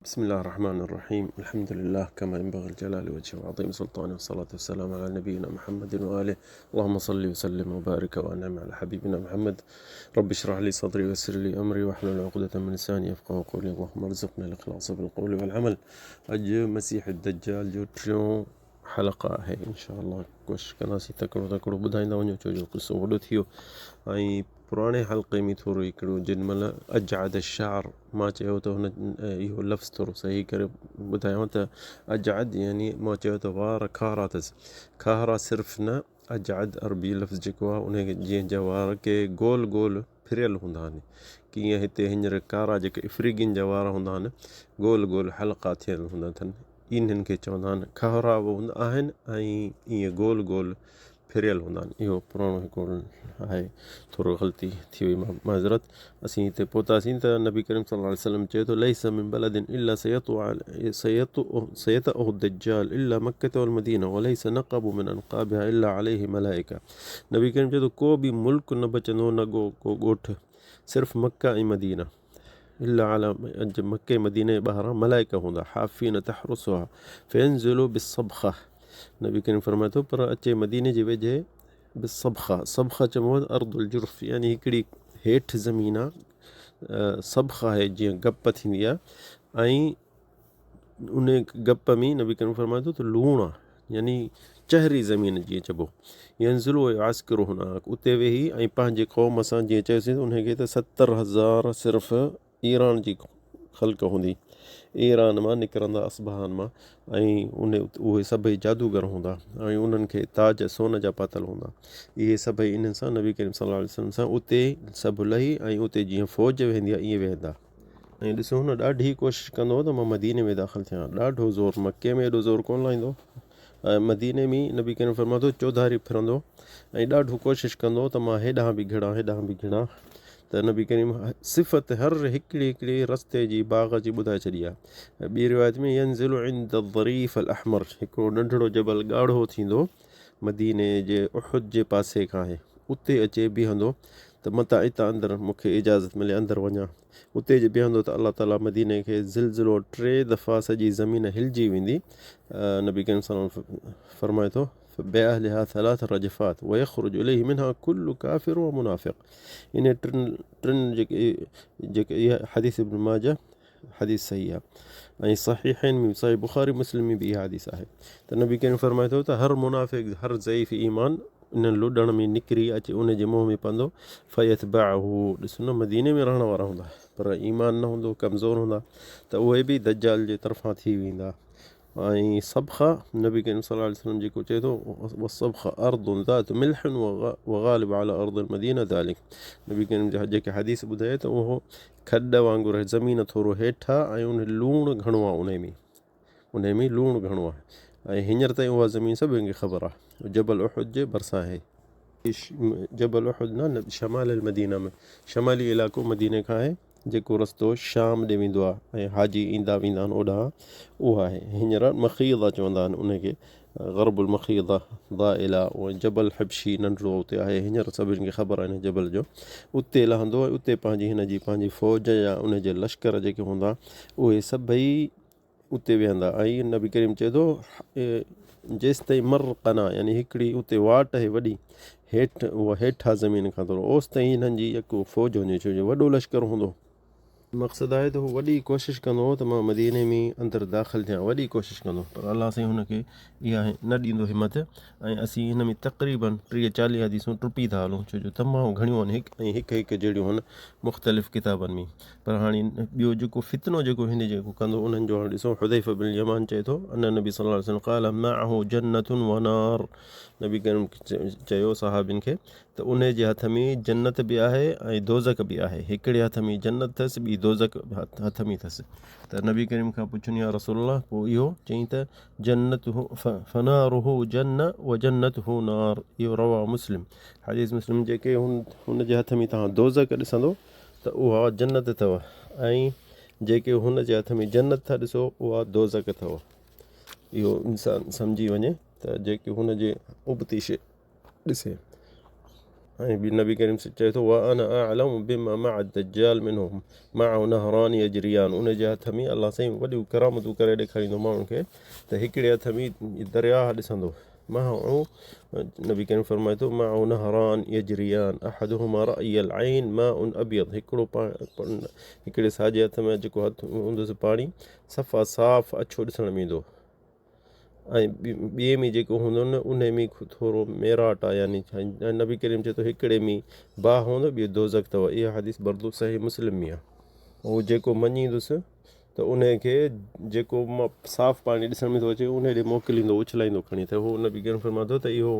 بسم الله الرحمن الرحيم الحمد لله كما ينبغي الجلال وجهه وعظيم سلطانه والصلاة والسلام على نبينا محمد وآله اللهم صل وسلم وبارك وأنعم على حبيبنا محمد رب اشرح لي صدري ويسر لي أمري واحلل عقدة من لساني يفقهوا قولي اللهم ارزقنا الإخلاص في القول والعمل اڄ مسيح الدجال جو ٽيون حلقه آهي انشاء الله ڪوشش ڪنداسين تڪڙو تڪڙو ٻڌائيندا وڃون ڇو جو قصو وڏو ٿي ويو ۽ پراڻي حلقي ۾ ٿورو هڪڙو جن مهل اجعد الشعر مان چيو ته هن اهو لفظ ٿورو صحيح ڪري ٻڌايو ته اجعد يعني مان چيو ته وار کارا اٿس کارا صرف نه اجعد عربي لفظ جيڪو آهي ان کي جنهن جا وار ڪي گول گول ڦريل هوندا آهن ڪيئن هتي هينئر ڪارا جيڪي افريقين جا وار هوندا آهن گول گول حلقا ٿيل هوندا اٿن انهن کي چوندا آهن کهرا به هوندا آهن ۽ ائين گول گول ڦريل هوندا آهن اهو پراڻو هڪڙو آهي ٿورو غلطي ٿي وئي معذرت اسين هتي پهتاسين ته نبي ڪريم صلي الله عليه وسلم چئي ٿو ليس من بلد الا سيطأه الدجال الا مڪة والمدينة وليس نقب من انقابها الا عليه ملائڪة نبي ڪريم چئي ٿو ڪو به ملڪ نه بچندو نه ڪو ڳوٺ صرف مڪه ۽ مدينه الا علي مڪي مديني جي ٻاهران ملائڪ هوندا حافين تحرسها فينزل بالصبخه نبي ڪريم فرمائي ٿو پر اچي مديني جي ويجهي بالصبخه صبخه چئبو آهي ارض الجرف يعني هڪڙي هيٺ زمين آهي صبخه آهي جيئن گپ ٿيندي آهي ۽ ان گپ ۾ نبي ڪريم فرمائي ٿو ته لوڻ آ يعني چهري زمين جيئن چئبو ينزل ويعسڪر هناڪ اتي ويهي ۽ پنهنجي قوم سان جيئن چيوسين ان کي ته 70,000 صرف ايران جي خلق هوندي ايران مان نڪرندا اصبهان مان ۽ ان اهي سڀئي جادوگر هوندا ۽ انهن کي تاج سون جا پاتل هوندا اهي سڀئي انهن سان نبي ڪريم صلي الله عليه وسلم سان اتي سڀ لهي ۽ اتي جيئن فوج ويهندي آهي ائين ويهندا ۽ ڏسو هن ڏاڍي ڪوشش ڪندو هو ته مان مديني ۾ داخل ٿيان ڏاڍو زور مڪي ۾ ايڏو زور ڪونه لائيندو ۽ مديني ۾ نبي ڪريم فرمائي ٿو چوڌاري ڦرندو ۽ ڏاڍو ڪوشش ڪندو ته مان هيڏانهن به گهڙان هيڏانهن به گهڙان ته نبي ڪريم صفت هر هڪڙي هڪڙي رستي جي باغ جي ٻڌائي ڇڏي آهي ٻي روايت ۾ ينزل عند الظريف الاحمر هڪڙو ننڍڙو جبل ڳاڙهو ٿيندو مديني جي احد جي پاسي کان آهي اتي اچي بيهندو ته متان اتان اندر مون کي اجازت ملي اندر وڃان. اتي جي بيهندو ته الله تعاليٰ مديني کي زلزلو ٽي دفعا سڄي زمين هلجي ويندي. نبي ڪريم صلي الله عليه وسلم فرمائي ٿو باهلها ثلاث رجفات ويخرج اليه منها كل كافر ومنافق انهي ٽن ٽن جيڪي جيڪي اها حديث ابن ماجه حديث صحيح آهي ۽ صحيحين ۾ صحيح بخاري مسلم ۾ به اها حديث آهي ته نبي ڪريم فرمائي ٿو ته هر منافق هر ضعيف ايمان انهن لڏڻ ۾ نڪري اچي ان جي منهن ۾ پوندو فيتبعه ڏسو نه مديني ۾ رهڻ وارا هوندا پر ايمان نه هوندو ڪمزور هوندا ته اهي به دجال جي طرفان ٿي ويندا ۽ سبخه نبي ڪريم صلي الله عليه وسلم جيڪو چئي ٿو والسبخه ارض ذات ملح وغالب على ارض المدينه ذلك نبي ڪريم جا جيڪي حديث ٻڌائي ته اهو کڏ وانگر زمين ٿورو هيٺ آهي ۽ ان لوڻ گهڻو آهي ان ۾ ان ۾ لوڻ گهڻو آهي ۽ هينئر تائين اها زمين سڀني کي خبر آهي جبل احد جي ڀرسان آهي جبل احد نه شمال المدينه ۾ شمالي علائقو مديني کان آهي جيڪو رستو شام ڏي ويندو آهي ۽ حاجي ايندا ويندا آهن اوڏانهن اهو آهي هينئر مخيضه چوندا آهن ان کي غرب المخيضه ضائله ۽ جبل حبشي ننڍڙو اتي آهي هينئر سڀني کي خبر آهي ان جبل جو اتي لهندو ۽ اتي پنهنجي هن جي پنهنجي فوج يا ان جي لشڪر جيڪي هوندا اهي سڀئي اتي ويهندا ۽ نبي ڪريم چئي ٿو جيستائين مر قنا يعني هڪڙي اتي واٽ آهي وڏي هيٺ اها هيٺ آهي زمين کان ٿورو اوستائين هنن جي يڪ فوج هوندي ڇو جو وڏو لشڪر هوندو مقصد آهي ته هو وڏي ڪوشش ڪندو هو ته مان مديني ۾ اندر داخل ٿيان وڏي ڪوشش ڪندو پر الله سائين هن کي اها نه ڏيندو همت ۽ اسين هن ۾ تقريبن ٽيهه چاليهه حديثون ٽپي ٿا هلون ڇو جو تمام گهڻيون آهن هڪ ۽ هڪ هڪ جهڙيون آهن مختلف ڪتابن ۾ پر هاڻي ٻيو جيڪو فتنو جيڪو هن جيڪو ڪندو انهن جو هاڻي ڏسو حذيفه بن اليمان چئي ٿو ان نبي صلي الله عليه وسلم قال معه جنة ونار نبي ڪريم چيو صحابين کي ته ان جي هٿ ۾ جنت به آهي ۽ دوزخ به آهي هڪڙي هٿ ۾ جنت اٿس ٻي دوزخ هٿ ۾ اٿس ته نبي ڪريم کان پڇن يا رسول الله پوء اهو چئين ته جنته فناره جنة وجنته نار اهو رواه مسلم حديث مسلم جيڪي هن جي هٿ ۾ توهان دوزخ ڏسندو ته اها جنت اٿو ۽ جيڪي هن جي هٿ ۾ جنت ٿا ڏسو اها دوزخ اٿو. اهو انسان سمجهي وڃي ته جيڪي هن جي ابتي شيء ڏسي. ۽ به نبي ڪريم صلي چئي ٿو وانا اعلم بما مع الدجال منهم معه نهران يجريان ان جي هٿ ۾ الله سائين وڏيون ڪرامتون ڪري ڏيکاريندو ماڻهن کي ته هڪڙي هٿ ۾ درياهه ڏسندو معه نبي ڪريم فرمائي ٿو معه نهران يجريان احدهما رأي العين ماء ابيض هڪڙو هڪڙي ساڄي هٿ ۾ جيڪو هٿ هوندس پاڻي صفا صاف اڇو ڏسڻ ۾ ايندو ۽ ٻئي ۾ جيڪو هوندو نه ان ۾ ٿورو ميراٽ آ يعني نبي ڪريم چئي ٿو هڪڙي ۾ باهه هوندو ٻيو دوزخ اٿو اها حديث بردو صحيح مسلم ۾ آ هو جيڪو مڃيندس ته ان کي جيڪو صاف پاڻي ڏسڻ ۾ ٿو اچي ان ڏي موڪليندو اڇلائيندو کڻي ته هو نبي ڪريم فرمائي ٿو ته اهو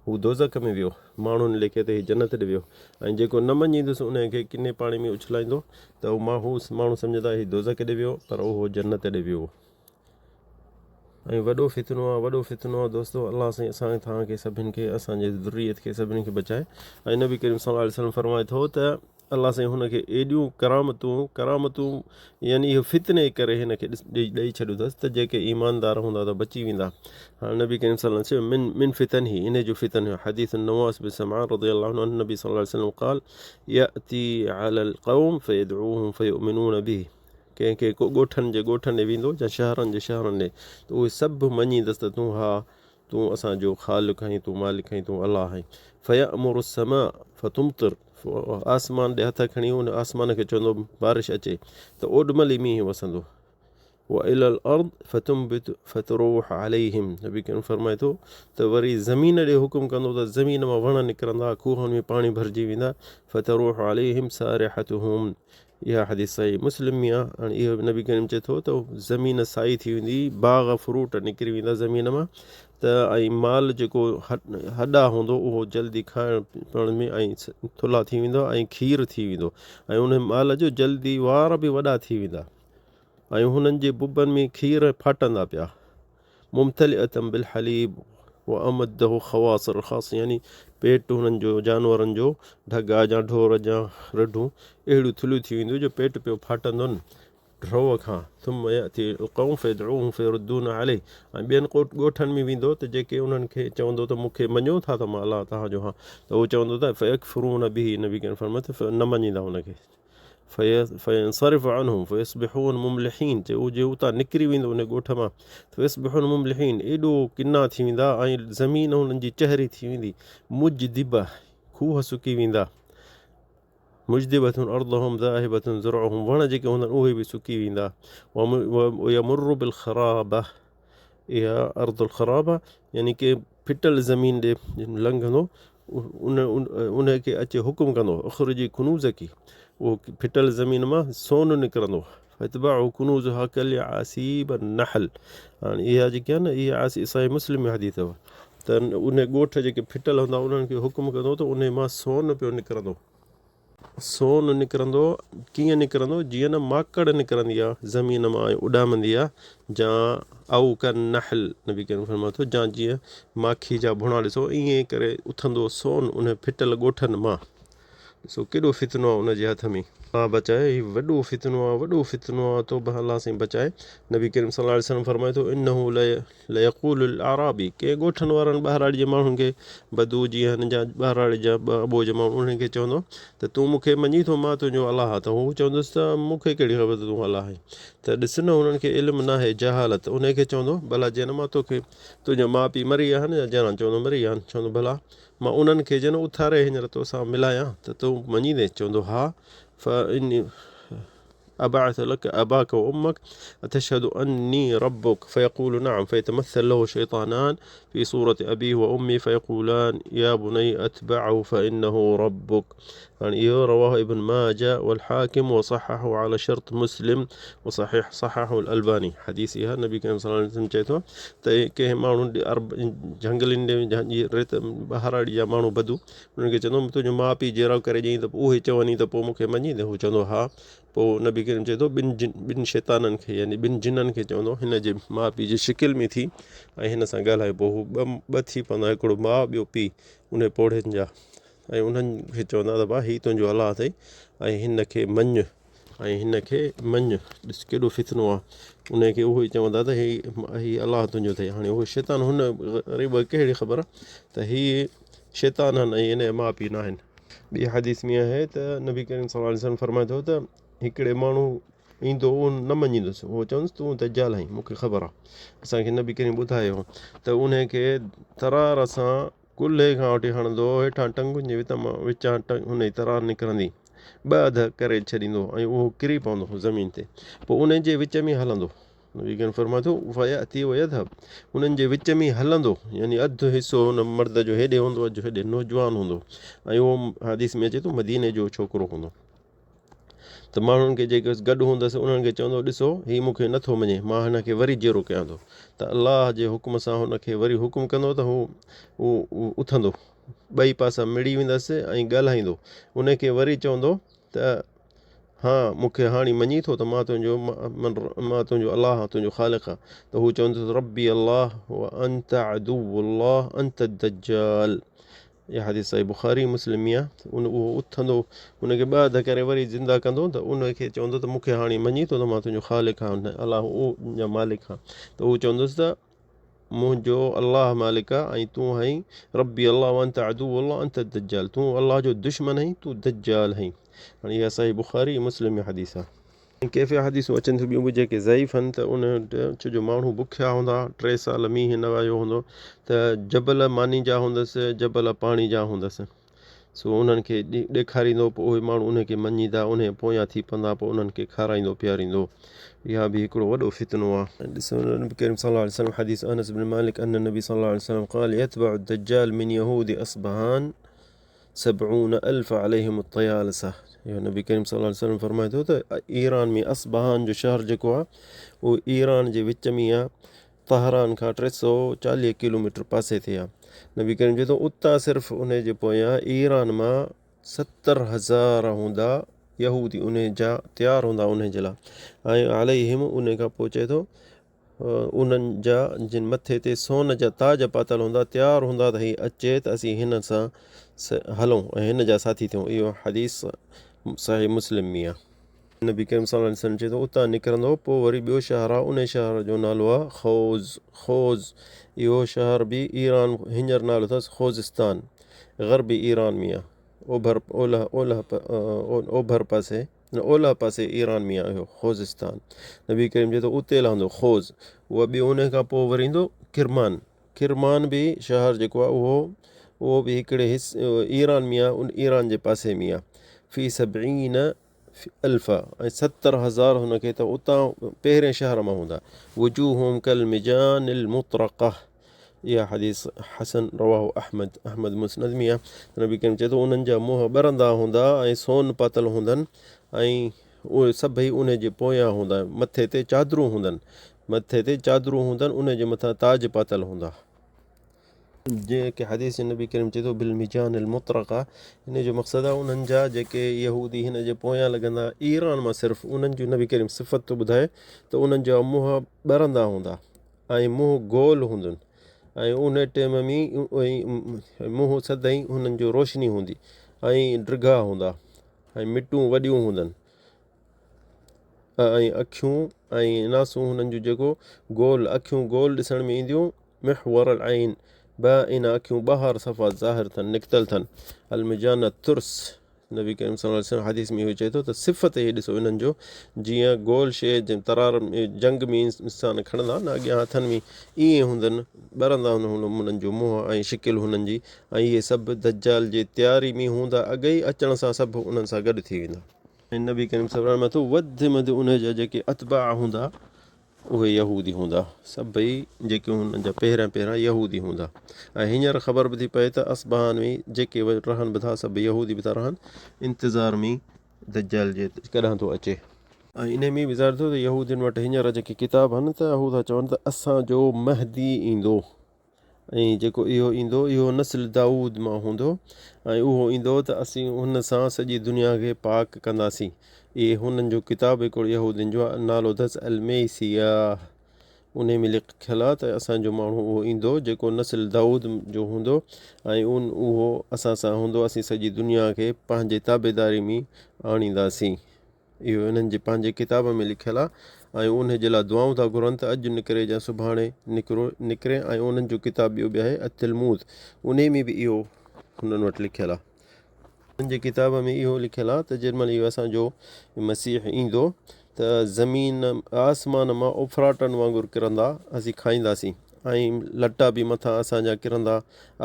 هو دوزخ ۾ ويو ماڻهن ليکي ته هي جنت ڏي ويو ۽ جيڪو نه مڃيندس ان کي ڪني پاڻي ۾ اڇلائيندو ته هو ماڻهو سمجهندا هي دوزخ ڏي ويو پر اهو جنت ڏي ويو. ۽ وڏو فتنو آ وڏو فتنو آ دوستو الله سائين اسان توهان کي سڀن کي اسان جي ذريت کي سڀني کي بچائي ۽ نبي ڪريم صلي الله عليه وسلم فرمائي ٿو ته الله سائين هن کي ايڏيون ڪرامتون ڪرامتون يعني اهو فتني ڪري هن کي ڏئي ڇڏيو اٿس ته جيڪي ايماندار هوندا ته بچي ويندا هاڻي نبي ڪريم صلي الله عليه وسلم من من فتن هي ان جو فتن هو حديث النواس بن سمعان رضي الله عنه النبي صلى الله عليه وسلم قال يأتي على القوم فيدعوهم فيؤمنون به ڪنهن ڪنهن ڪو ڳوٺن جي ڳوٺن ڏي ويندو يا شهرن جي شهرن ڏي ته اهي سڀ مڃيندس ته تون ها تون اسان جو خالق آهين تون مالڪ آهين تون الله آهين فيامر السماء فتمطر آسمان ڏي هٿ کڻي ان آسمان کي چوندو بارش اچي ته اوڏ مهل ئي مينهن وسندو والى الارض فتنبت فتروح عليهم نبي ڪريم فرمائي ٿو ته وري زمين ڏي حڪم ڪندو ته زمين مان وڻ نڪرندا کوهن ۾ پاڻي ڀرجي ويندا فتروح عليهم سارحتهم اها حديث صحيح مسلم ۾ آهي. هاڻي اهو به نبي ڪريم چئي ٿو ته زمين سائي ٿي ويندي، باغ فروٽ نڪري ويندا زمين مان ته ۽ مال جيڪو هڏا هوندو اهو جلدي کائڻ پيئڻ ۾ ۽ ٿلها ٿي ويندا ۽ کير ٿي ويندو ۽ ان مال جو جلدي وار به وڏا ٿي ويندا ۽ هنن جي ببن ۾ کير ڦاٽندا پيا. ممتلئة بالحليب وامده خواصر خاص يعني پيٽ هنن جو جانورن جو ڍڳا جا ڍور جا رڍون اهڙيون ٿلهيون ٿي وينديون جو پيٽ پيو ڦاٽندن ڍؤ کان ثم ياتي القوم فيدعوهم فيردون عليه ۽ ٻين ڳوٺن ۾ ويندو ته جيڪي انهن کي چوندو ته مون کي مڃو ٿا ته مان الله توهان جو هان ته هو چوندو ته فيڪفرون به نبي ڪريم فرمايو ته نه مڃيندا هن کي فينصرف عنهم فيصبحون مملحين چي اهو جي اتان نڪري ويندو ان ڳوٺ مان فيصبحون مملحين ايڏو ڪنا ٿي ويندا ۽ زمين انهن جي چهري ٿي ويندي مجدبه کوهه سڪي ويندا مجدبه ارضهم ذاهبه زرعهم وڻ جيڪي هوندا اهي به سڪي ويندا ويمر بالخرابه اها ارض الخرابه يعني ڪي ڦٽل زمين ڏي لنگهندو ان ان کي اچي حڪم ڪندو اخرجي ڪنوزڪي اهو ڦٽل زمين مان سون نڪرندو فتبعه ڪنوزها ڪالعاسيب النحل هاڻي اها جيڪي آهي نه اها عاصي صحيح مسلم ۾ حديث اٿو ته ان ڳوٺ جيڪي ڦٽل هوندا انهن کي حڪم ڪندو ته ان مان سون پيو نڪرندو سون نڪرندو، ڪيئن نڪرندو، جيئن نه ماڪڙ نڪرندي آ زمين مان ۽ اڏامندي آ، جان او ڪالنحل نبي ڪريم فرمائي ٿو جان جيئن ماکي جا ڀوڻا ڏسو ائين ڪري اٿندو سون انهن ڦٽل ڳوٺن مان. ڏسو ڪيڏو فتنو آ ان جي هٿ ۾. الله بچائي هي وڏو فتنو آ وڏو فتنو آ توبه الله سائين بچائي. نبي ڪريم صلي الله عليه وسلم فرمائي ٿو انه ليقول الاعرابي ڪنهن ڳوٺن وارن ٻهراڙي جي ماڻهن کي بدو جيئن هن جا ٻهراڙي جا اٻوجهه ماڻهو انهن کي چوندو ته تون مون کي مڃين ٿو مان تنهنجو الله آهيان ته هو چوندس ته مون کي ڪهڙي خبر ته تون الله آهين ته ڏس نه هنن کي علم ناهي جهالت انهي کي چوندو ڀلا جي نه مان توکي تنهنجا ماء پيء مري ويا آهن يا جيئرا چوندو مري ويا آهن چوندو ڀلا مان انهن کي جي نه اٿاري هينئر توسان ملايان ته تون مڃيندين چوندو ها فاني ابعث لك اباك وامك اتشهد اني ربك فيقول نعم فيتمثل له شيطانان في صورة ابيه وامي فيقولان يا بني اتبعه فانه ربك يعني اهو رواه ابن ماجه والحاكم وصححه على شرط مسلم وصحيح صححه الالباني حديث اها نبي ڪريم صلي الله عليه وسلم چئي ٿو ته ڪنهن ماڻهو عرب جهنگلين جي ريت ٻهراڙي جا ماڻهو بدو انهن کي چوندو تنهنجو ماء پيء جيئرا ڪري ڏئين ته پوء اهي چوني ته پوء مون کي مڃيندين هو چوندو ها پوء نبي ڪريم چئي ٿو ٻن جن ٻن شيطانن کي يعني ٻن جنن کي چوندو هن جي ماء پيء جي شڪل ۾ ٿي ۽ هن سان ڳالهايو پوء هو ٻه ٻه ٿي پوندا هڪڙو ماء ٻيو پيء انهي پوڙهين جا ۽ انهن کي چوندا ته ڀاء هي تنهنجو الله اٿئي ۽ هن کي مڃ ۽ هن کي مڃ ڏس ڪيڏو فتنو آهي ان کي اهو ئي چوندا ته هي هي الله تنهنجو اٿئي هاڻي اهو شيطان هن غريب کي ڪهڙي خبر ته هي شيطان آهن ۽ هن جا ماء پيء ناهن. ٻي حديث ۾ آهي ته نبي ڪريم صلي الله عليه وسلم فرمائي ٿو ته هڪڙي ماڻهو ايندو اهو نه مڃيندس، اهو چوندس تون دجال آهين مون کي خبر آهي، اسان کي نبي ڪريم ٻڌايو هو ته ان کي ترار سان ڪلهي کان وٺي هڻندو هيٺان ٽنگن جي وچ مان وچان هن جي ترار نڪرندي ٻه اڌ ڪري ڇڏيندو ۽ اهو ڪري پوندو زمين تي پوء ان جي وچ ۾ هلندو. نبي ڪريم فرمائي ٿو فياتي ويذهب انهن جي وچ ۾ هلندو يعني اڌ حصو ان مرد جو هيڏي هوندو اڌ هيڏي نوجوان هوندو ۽ اهو حديث ۾ اچي ٿو مديني جو ڇوڪرو هوندو ته ماڻهن کي جيڪي گڏ هوندس انهن کي چوندو ڏسو هي مون کي نٿو مڃي مان هن کي وري جيئرو ڪيان ٿو ته الله جي حڪم سان هن کي وري حڪم ڪندو ته هو اٿندو ٻئي پاسا مڙي ويندس ۽ ڳالهائيندو ان کي وري چوندو ته ها مون کي هاڻي مڃين ٿو ته مان تنهنجو مان تنهنجو الله آهيان تنهنجو خالق آهيان ته هو چوندو ته ربي الله وانت عدو الله انت الدجال اها حديث صحيح بخاري مسلم ۾ آهي ان اهو اٿندو ان کي ٻه اڌ ڪري وري زنده ڪندو ته ان کي چوندو ته مون کي هاڻي مڃين ٿو ته مان تنهنجو خالق آهيان الله اهو مالڪ آهيان ته هو چوندس ته منهنجو الله مالڪ آ ۽ تون آهين ربي الله وانت عدو الله انت الدجال تون الله جو دشمن آهين تون دجال آهين. هاڻي اها صحيح بخاري ۽ مسلم ۾ حديث آ. ۽ ڪيفي حديثون اچن ٿيون ٻيون به جيڪي ضعيف آهن ته ان ڇو جو ماڻهو بکيا هوندا ٽي سال مينهن نه آيو هوندو ته جبل ماني جا هوندس جبل پاڻي جا هوندس. سو انهن کي ڏيکاريندو پوء اهي ماڻهو انهي کي مڃيندا انهي پويان ٿي پوندا پوء انهن کي کارائيندو پياريندو اها به هڪڙو وڏو فتنو آهي. ڏسو نبي ڪريم صلي الله عليه وسلم حديث انس بن مالڪ ان النبي صلي الله عليه وسلم قال يتبع الدجال من يهود اصبهان سبعون الف عليهم الطيالسه اهو نبي ڪريم صلي الله عليه وسلم فرمائي ٿو ته ايران ۾ اصبهان جو شهر جيڪو آهي اهو ايران جي وچ ۾ آهي طهران کان 340 ڪلوميٽر پاسي تي آهي. نبي ڪريم چئي ٿو اتان صرف انهي جي پويان ايران مان 70 هزار هوندا يهودي انهي جا تيار هوندا انهي جي لاء ۽ عليهم انهي کان پوء چئي ٿو انهن جا جن مٿي تي سون جا تاج پاتل هوندا تيار هوندا ته هي اچي ته اسين هن سان هلون ۽ هن جا ساٿي ٿيون. اهو حديث صحيح مسلم ۾ آهي. نبي ڪريم صلي الله عليه وسلم چئي ٿو اتان نڪرندو پوء وري ٻيو شهر آهي ان شهر جو نالو آهي خوز خوز اهو شهر به ايران هينئر نالو اٿس خوزستان غربي ايران ۾ آهي اوڀر اولهه اولهه اوڀر پاسي نه اولهه پاسي ايران ۾ آهي اهو خوزستان نبي ڪريم چئي ٿو اتي لهندو خوز اهو ٻيو ان کان پوء وري ايندو ڪرمان ڪرمان به شهر جيڪو آهي اهو اهو به هڪڙي حص ايران ۾ آهي ان ايران جي پاسي ۾ آهي في سبعين الف ۽ 70 هزار هن کي ته اتان پهرين شهر مان هوندا وجوههم كالمجان المطرقه اها حديث حسن رواه احمد احمد مسند ۾ آهي نبي ڪريم چئي ٿو انهن جا منهن ٻرندا هوندا ۽ سون پاتل هوندن ۽ اهي سڀئي ان جي پويان هوندا مٿي تي چادرون هوندن مٿي تي چادرون هوندن ان جي مٿان تاج پاتل هوندا. جنهن کي حديث نبي ڪريم چئي ٿو بالمجان المطرقه ان جو مقصد آهي انهن جا جيڪي يهودي هن جي پويان لڳندا ايران مان صرف انهن جو نبي ڪريم صفت ٿو ٻڌائي ته انهن جا منهن ٻرندا هوندا ۽ منهن گول هوندن ۽ ان ٽيم ۾ منهن سدائين هنن جو روشني هوندي ۽ ڊگها هوندا ۽ مٽون وڏيون هوندن ۽ اکيون ۽ ناسون هنن جون جيڪو گول اکيون گول ڏسڻ ۾ اينديون محور العين بائن اکيون ٻاهر صفا ظاهر ٿن نڪتل ٿن المجان الترس نبي ڪريم صلي الله عليه وسلم حديث ۾ اهو چئي ٿو ته صفت هي ڏسو انهن جو جيئن گول شيء جن ترار جنگ ۾ انسان کڻندا نه اڳيان هٿن ۾ ائين هوندن ٻرندا هنن جو منهن ۽ شڪل هنن جي ۽ اهي سڀ دجال جي تياري ۾ هوندا اڳئي اچڻ سان سڀ انهن سان گڏ ٿي ويندا. ۽ نبي ڪريم صلي الله عليه وسلم وڌ ۾ وڌ انهي جا جيڪي اتباع هوندا اهي يهودي هوندا سڀئي جيڪي هنن جا پهريان پهريان يهودي هوندا ۽ هينئر خبر به ٿي پئي ته اصبهان ۾ جيڪي رهن به ٿا سڀ يهودي به ٿا رهن انتظار ۾ دجال جي ڪڏهن ٿو اچي. ۽ انهي ۾ به ظاهر ٿيو ته يهودين وٽ هينئر جيڪي ڪتاب آهن ته هو ٿا چون ته اسان جو مهدي ايندو. ۽ جيڪو اهو ايندو اهو نسل دائود مان هوندو ۽ اهو ايندو ته اسين هن سان سڄي دنيا کي پاڪ ڪنداسين. اهي هنن جو ڪتاب هڪڙو يهودين جو آهي نالو اٿس الميسياه انهي ۾ لکيل آهي ته اسان جو ماڻهو اهو ايندو جيڪو نسل دائود جو هوندو ۽ ان اهو اسان سان هوندو اسين سڄي دنيا کي پنهنجي تابعداري ۾ آڻينداسين. اهو انهن جي پنهنجي ڪتاب ۾ لکيل آهي ۽ انهي جي لاء دعائون ٿا گهرن ته اڄ نڪري يا سڀاڻي نڪرو نڪري ۽ انهن جو ڪتاب ٻيو به آهي التلمود انهي ۾ به اهو هنن وٽ لکيل آهي. انهن جي ڪتاب ۾ اهو لکيل آهي ته جنهن مهل اهو اسان جو مسيح ايندو ته زمين آسمان مان اوڦراٽن وانگر ڪرندا اسين کائينداسين ۽ لٽا به مٿان اسان جا ڪرندا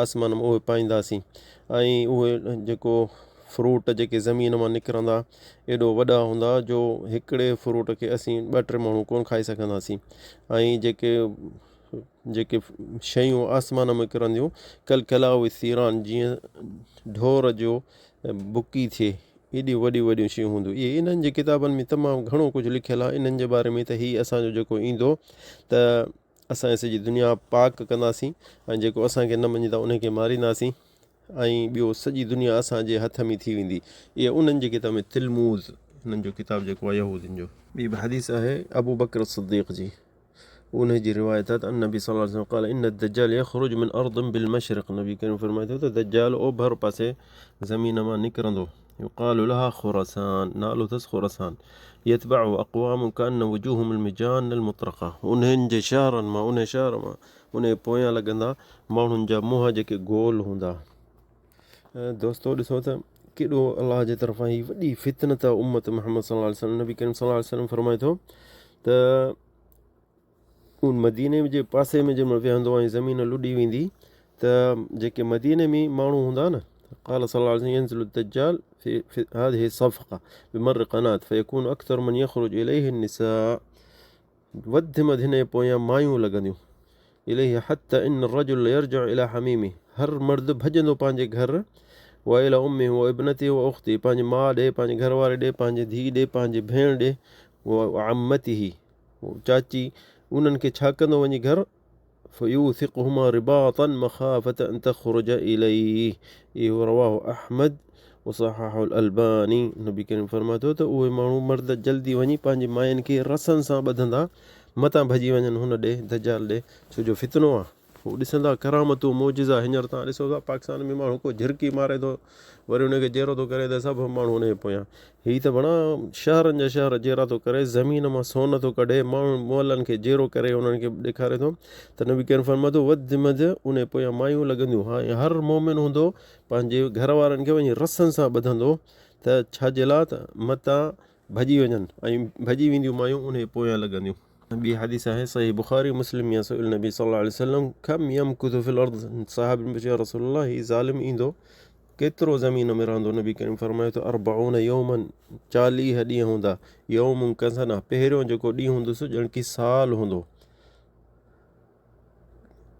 آسمان مان اهي پائينداسين ۽ اهي جيڪو فروٽ جيڪي زمين مان نڪرندا ايڏو وڏا هوندا جو هڪڙي فروٽ کي اسين ٻه ٽي ماڻهو ڪونه کائي سگهنداسين ۽ جيڪي جيڪي شيون آسمان ۾ ڪرنديون ڪلڪلاء الثيران جيئن ڍور جو بڪي ٿئي ايڏيون وڏيون وڏيون شيون هونديون اهي انهن جي ڪتابن ۾ تمام گهڻو ڪجهه لکيل آهي انهن جي باري ۾ ته هي اسانجو جيڪو ايندو ته اسان سڄي دنيا پاڪ ڪنداسين ۽ جيڪو اسانکي نه مڃيندا ان کي مارينداسين ۽ ٻيو سڄي دنيا اسان جي هٿ ۾ ٿي ويندي. اهي انهن جي ڪتاب ۾ تلموذ انهن جو ڪتاب جيڪو آهي يهودين جو. ٻي به حديث آهي ابوبڪر صديق جي انهي جي روايت آهي ته النبي صلي الله عليه وسلم قال ان الدجال يخرج من ارض بالمشرق نبي ڪريم فرمائي ٿو ته دجال اوڀر پاسي زمين مان نڪرندو يقال لها خراسان نالو اٿس خراسان يتبعه اقوام كأن وجوههم المجان المطرقه انهن جي شهرن مان انهي شهر مان انهيء پويان لڳندا ماڻهن جا منهن جيڪي گول هوندا. دوستو ڏسو ته ڪيڏو الله جي طرفان هي وڏي فتنت آ امت محمد صلي الله عليه وسلم نبي ڪريم صلي الله عليه وسلم فرمائي ٿو ته ان مديني جي پاسي ۾ جنهن مهل ويهندو ۽ زمين لڏي ويندي ته جيڪي مديني ۾ ماڻهو هوندا نه قال صلى الله عليه وسلم ينزل الدجال في, في هذه الصفقة بمر قناة فيكون أكثر من يخرج إليه النساء وڌ ۾ وڌ هن جي پويان مايون لڳنديون. اليه حتي ان الرجل ليرجع الي حميمه هر مرد ڀڄندو پنهنجي گهر والي امه وابنته واخته پنهنجي ماء ڏي پنهنجي گهر واري ڏي پنهنجي ڌيء ڏي پنهنجي ڀيڻ ڏي وعمته چاچي انهن کي ڇا ڪندو وڃي گهر فيوثقهما رباطا مخافة ان تخرج اليه اهو رواه احمد وصححه الالباني نبي ڪريم فرمائي ٿو ته اهي ماڻهو مرد جلدي وڃي پنهنجي ماين کي رسن سان ٻڌندا متان ڀڄي وڃن هن ڏي دجال ڏي ڇو جو فتنو آ هو ڏسندا ڪرامتون معجزا هينئر تان ڏسو ٿا پاڪستان ۾ ماڻهو ڪو جهرڪي ماري ٿو وري ان کي جيئرو ٿو ڪري ته سڀ ماڻهو ان جي پويان. هي ته بڻا شهرن جا شهر جيئرا ٿو ڪري، زمين مان سون ٿو ڪڍي، ماڻهن مئلن کي جيئرو ڪري انهن کي ڏيکاري ٿو ته نبي ڪريم فرمائي ٿو وڌ منجھ ان جي پويان مايون لڳنديون. ها ۽ هر مؤمن هوندو پنهنجي گهر وارن کي وڃي رسن سان ٻڌندو ته ڇا جي لاء ته متان ڀڄي وڃن ۽ ڀڄي وينديون مايون ان جي پويان لڳنديون. ٻي حديث آهي صحيح بخاري مسلم يا سئل نبي صلي الله عليه وسلم کم يمڪث في الارض صحابين پڇيو يا رسول الله هي ظالم ايندو ڪيترو زمين ۾ رهندو نبي ڪريم فرمايو ته اربعون يوما چاليهه ڏينهن هوندا يوم ڪسنه پهريون جيڪو ڏينهن هوندو سو ڄڻ ڪي سال هوندو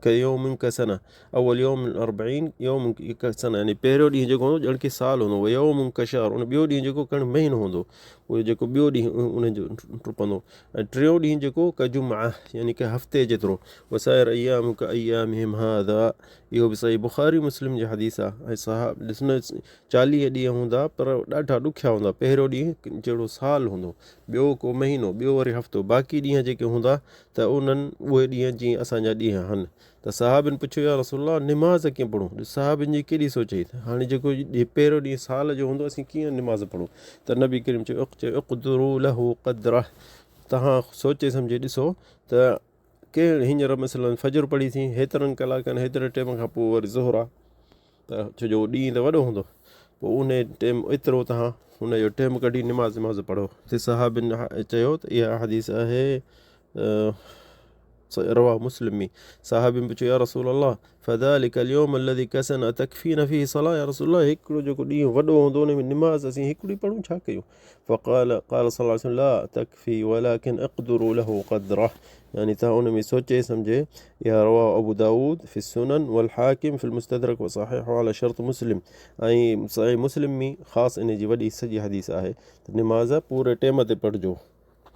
ڪيوم ڪسنه اول يوم الاربعين يوم ڪسنه يعني پهريون ڏينهن جيڪو هوندو ڄڻ ڪي سال هوندو ويوم ڪشهر ان ٻيو ڏينهن جيڪو ڪڻ مهينو هوندو اهو جيڪو ٻيو ڏينهن ان جو ٽپندو ۽ ٽيون ڏينهن جيڪو ڪجمعه يعني ڪي هفتي جيترو وسائر ايام ڪايامهم هذا اهو به صحيح بخاري مسلم جي حديث آهي ۽ صحاب ڏسنو چاليهه ڏينهن هوندا پر ڏاڍا ڏکيا هوندا پهريون ڏينهن جهڙو سال هوندو ٻيو ڪو مهينو ٻيو وري هفتو باقي ڏينهن جيڪي هوندا ته انهن اهي ڏينهن جيئن اسان جا ڏينهن آهن ته صحابين پڇيو يا رسول الله نماز ڪيئن پڙهون ڏس صحابين جي ڪيڏي سوچ هئي ته هاڻي جيڪو پهريون ڏينهن سال جو هوندو اسين ڪيئن نماز پڙهون ته نبي ڪريم چيو اقدروا له قدره تهان سوچي سمجهي ڏسو ته ڪنهن هينئر مثلاً فجر پڙهي ٿي هيترن ڪلاڪن هيتري ٽيم کان پوء وري ظهر آ ته ڇو جو ڏينهن ته وڏو هوندو پوء ان ٽيم ايترو تهان ان جو ٽيم ڪڍي نماز نماز پڙهو تي صحابين چيو ته اها حديث آهي رواه مسلم ۾ صحابين پڇيو يا رسول الله فذلك اليوم الذي كسن تكفينا فيه صلاه يا رسول الله هڪڙو جيڪو ڏينهن وڏو هوندو ان ۾ نماز اسين هڪڙي پڙهون ڇا ڪيون فقال قال صلي الله عليه وسلم لا تڪفي ولكن اقدروا له قدره يعني تهان ان ۾ سوچي سمجهي اها رواه ابو داود في السنن والحاڪم في المستدرڪ وصححه على شرط مسلم ۽ صحيح مسلم ۾ خاص ان جي وڏي سڄي حديث آهي ته نماز پوري ٽيم تي پڙهجو.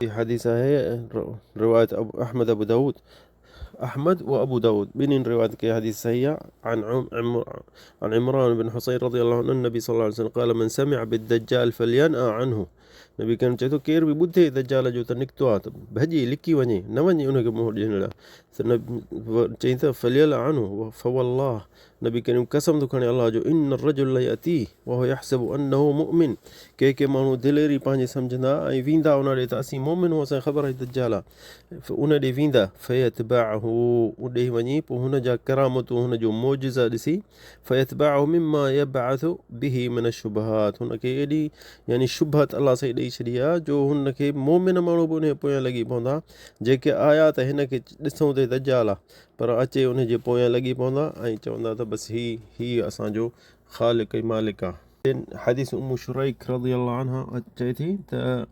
هي حديث آهي روايت احمد ابو داود احمد و ابو داود ٻنهين روايت ڪئي حديث صحيح عن عن عمران بن حصين رضي الله عنه النبي صلى الله عليه وسلم قال من سمع بالدجال فلينأ عنه نبي ڪريم چئي ٿو ڪير به ٻڌي دجال جو ته نڪتو آ ته ڀڄي لڪي وڃي نه وڃي ان کي منهن ڏيڻ لاء ته چئي ته فلينأ عنه فوالله نبي ڪريم قسم ٿو کڻي الله جو ان الرجل لياتيه وهو يحسب انه مؤمن ڪي ڪي ماڻهو دليري پنهنجي سمجهندا ۽ ويندا ان ڏي ته اسين مؤمن هون اسان کي خبر آهي دجال آهي ان ڏي ويندا فيتبعه ان ڏي وڃي پوء هن جا ڪرامتون هن جو معجزا ڏسي فيتبعه مما يبعث به من الشبهات هن کي ايڏي يعني شبهت الله سائين ڏئي ڇڏي آهي جو هن کي مؤمن ماڻهو به ان جي پويان لڳي پوندا جيڪي آيا ته هن کي ڏسون ته دجال آهي پر اچي ان جي پويان لڳي پوندا ۽ چوندا ته بس هي هي اسان جو خالق ۽ مالڪ آ. حديث ام شريك رضي الله عنها چئي ٿي ته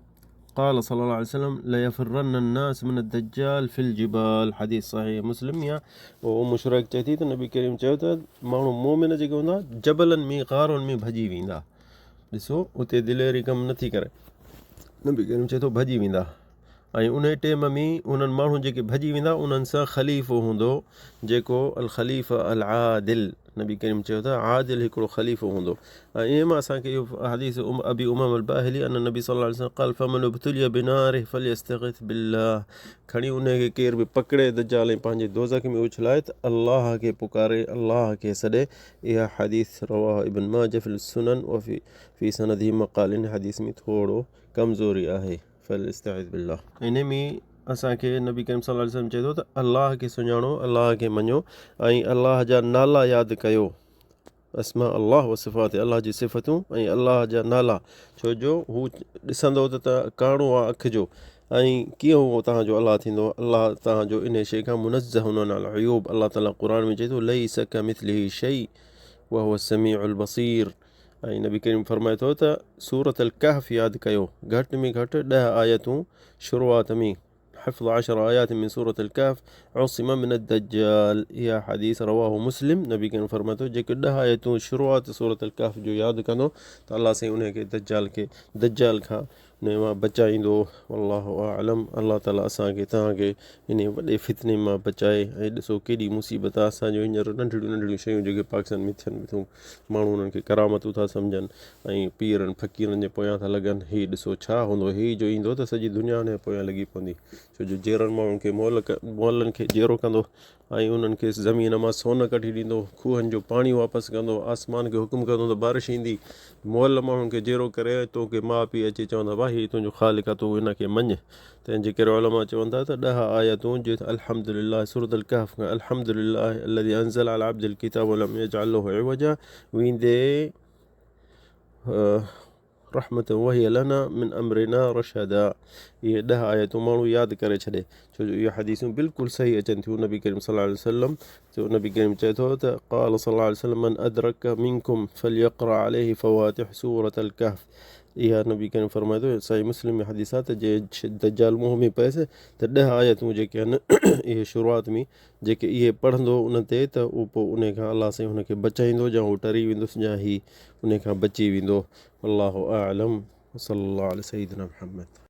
قال صلى الله عليه وسلم ليفرن الناس من الدجال في الجبال حديث صحيح مسلم يا ام شريك چئي ٿي ته نبي ڪريم چيو ته ماڻهو مومن جيڪي هوندا جبلن ۾ غارن ۾ ڀڄي ويندا ڏسو اتي دليري ڪم نٿي ڪري نبي ڪريم چئي ٿو ڀڄي ويندا ۽ انهي ٽيم ۾ انهن ماڻهن جيڪي ڀڄي ويندا انهن سان خليفو هوندو جيڪو الخليفه العادل نبي ڪريم چيو ته عادل هڪڙو خليفو هوندو ۽ انهي مان اسان کي اهو حديث ام ابي امام الباهلي ان النبي صلي الله عليه وسلم قال فمن ابتلي بناره فليستغث بالله کڻي انهي کي ڪير به پڪڙي دجال ۽ پنهنجي دوزخ ۾ اڇلائي ته الله کي پڪاري الله کي سڏي اها حديث رواه ابن ماجه في السنن وفي في سنده مقال ان حديث ۾ ٿورو ڪمزوري آهي فليستعذ بالله. انهي ۾ اسان کي نبي ڪريم صلي الله عليه وسلم چئي ٿو ته الله کي سڃاڻو، الله کي مڃو ۽ الله جا نالا ياد ڪيو، اسماء الله وصفاته، الله جي صفتون ۽ الله جا نالا، ڇو جو هو ڏسندو ته ته ڪاڻو آ اک جو ۽ ڪيئن هو توهان جو الله ٿيندو، الله توهان جو انهي شيء کان منزه عن العيوب، الله تعالي قرآن ۾ چئي ٿو ليس ڪمثله شيء وهو السميع البصير. ۽ نبي ڪريم فرمائي ٿو ته سورة الڪهف ياد ڪيو گهٽ ۾ گهٽ ڏهه آيتون شروعات ۾ حفظ عشر آيات من سورة الڪهف عصم من الدجال اها حديث رواه مسلم نبي ڪريم فرمائي ٿو جيڪو ڏهه آيتون شروعات سورة الڪهف جو ياد ڪندو ته الله سائين ان کي دجال کي دجال کان انهي مان بچائيندو والله اعلم الله تعالي اسان کي توهان کي انهي وڏي فتني مان بچائي ۽ ڏسو ڪيڏي مصيبت آهي اسان جو هينئر ننڍڙيون ننڍڙيون شيون جيڪي پاڪستان ۾ ٿين ٿيون ماڻهو انهن کي ڪرامتون ٿا سمجهن ۽ پيرن فقيرن جي پويان ٿا لڳن هي ڏسو ڇا هوندو هي جو ايندو ته سڄي دنيا ان جي پويان لڳي پوندي ڇو جو جيئرن ماڻهن کي مئل مئلن کي جيئرو ڪندو ۽ انهن کي زمين مان سون ڪڍي ڏيندو، کوهن جو پاڻي واپس ڪندو، آسمان کي حڪم ڪندو ته بارش ايندي، مئل ماڻهن کي جيئرو ڪري ۽ توکي ماء پيء اچي چوندا ڀاء هي تنهنجو خالق آهي تون هن کي مڃ. تنهن جي ڪري علماء چون ٿا ته ڏهه آيتون جي الحمد لله سورة الڪهف کان الحمد لله الذي انزل علي عبده الڪتاب ولم يجعل له عوجا ويندي رحمة وهي لنا من امرنا رشدا اهي ڏهه آيتون ماڻهو ياد ڪري ڇڏي ڇو جو اهي حديثون بلڪل صحيح اچن ٿيون نبي ڪريم صلي الله عليه وسلم جو نبي ڪريم چئي ٿو ته قال صلي الله عليه وسلم من ادرڪ منڪم فليقرأ عليه فواتح سورة الڪهف اها نبي ڪريم فرمائي ٿو صحيح مسلم ۾ حديث آهي ته جي دجال منهن ۾ پئس ته ڏهه آيتون جيڪي آهن اهي شروعات ۾ جيڪي اهي پڙهندو ان تي ته اهو پوء ان کان الله سائين هن کي بچائيندو يا هو ٽري ويندس يا هي ان کان بچي ويندو والله اعلم وصلي الله علي سيدنا محمد.